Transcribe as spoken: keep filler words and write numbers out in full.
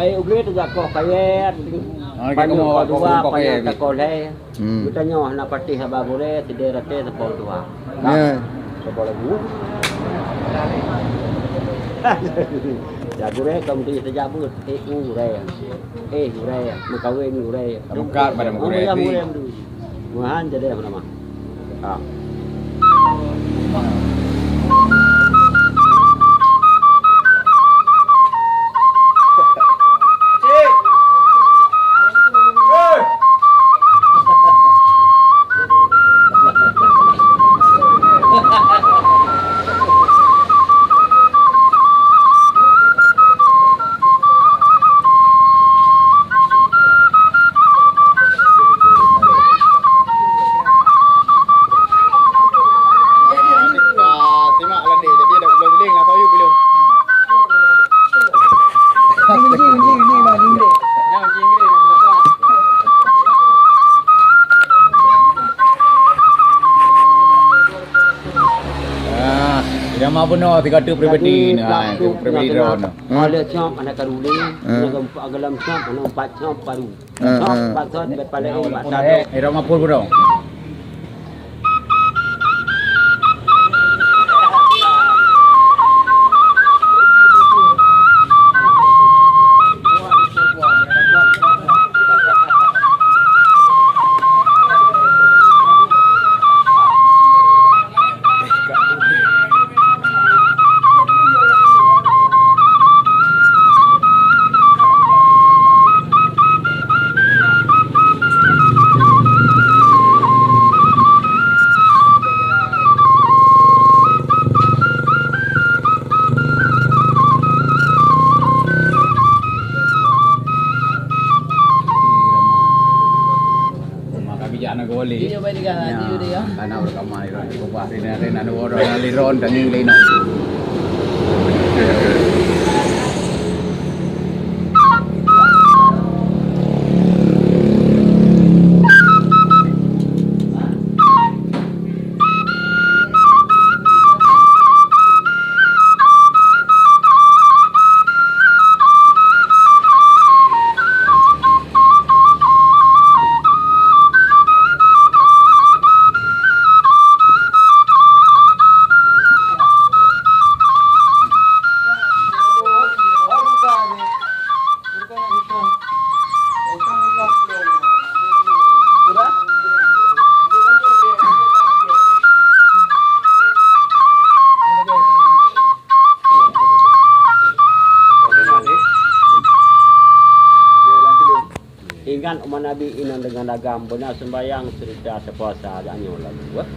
Eh, ubé teuga koh kayèe. Ah, panyang kamoe koh dua, panyang kamoe koh lhèe. Hmm. Geutanyoe hana patéh haba gurèe, sidéh ratéh teupông tuha. Ya. Teupông lagu. Ya gurèe, kamoe teujak beuet. Eh, gurèe. Eh, gurèe. Meukawen gurèe. Bukan pada gurèe. Oh, ya, gurèe. Meuhan jadi apa nama? Ah. Ka simak lagi, jadi dah belum seling lah, tahu belum? Ah, dah mah bunoe tiga tu pribadi ni, ah, tu pribadi drone. Hmm. Ada siap, ada karuli, hmm, ada empat, ada empat, ada empat siap baru. Hmm, hmm. Siap, empat siap, empat paling, empat satu. Eh, Rama Pur bunoe. Maka bijak na gole. Iya, baik juga. Ya, iya, iya. Karena berkamar itu, kubah, rena, rena, dua orang, lima orang, dan ini lain. Ingat umat Nabi inong deungon agam, beuna seumbahyang, seureuta seupuasa, tanyoe lagu, eh.